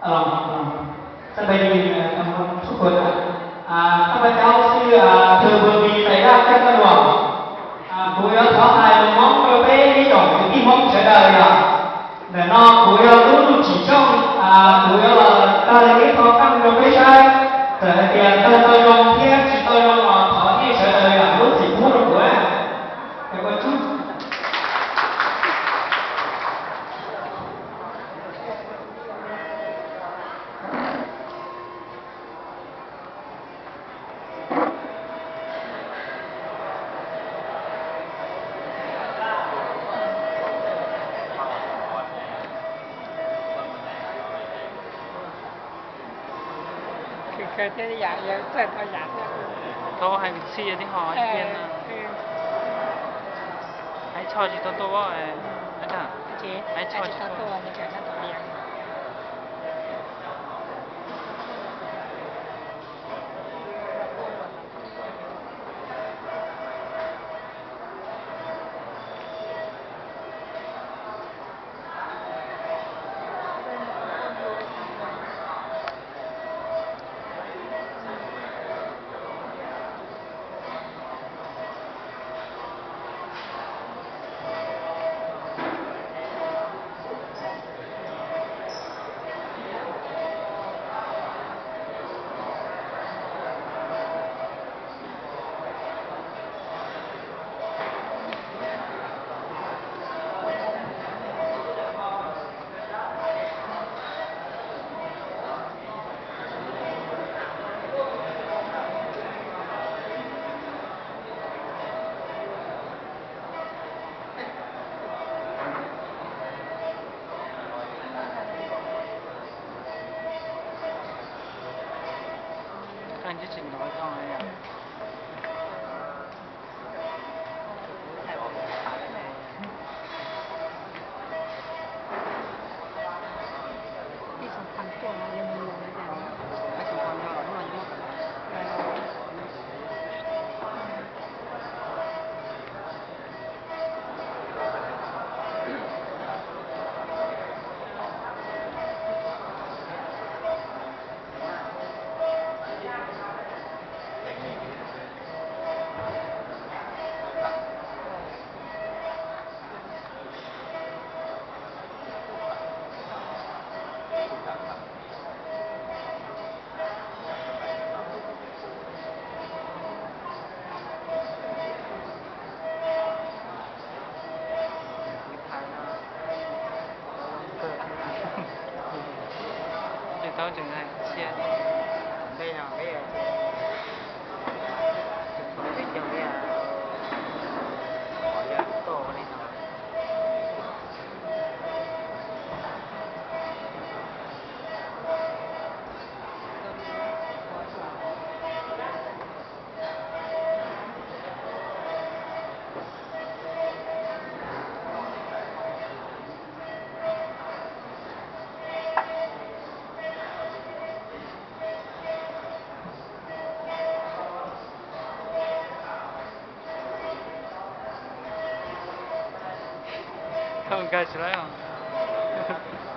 Thab pab cov xib hwb Thab Pab Mis Tais Daj Kab Kab Luam, kuv yuav thov hais lus Hmoob rau peb ib tsoom kwv tij Hmoob sawv daws yog, ntawm no kuv yuav lub lub tsim tsooj, kuv yuav los tag ib qho qeej rau peb saib, txawm hais tias tau zoo thiab tsis tau zoo los thov nej sawv daws yog lub txim pub rau kuv. Tau hais kwv txhiaj thiab ho ib pliag no. Hais txho tsis tau tuaj, hais txho tsis tau tuaj. Tsis tau tseem hais sia. Thaum nkag tsis lawm os.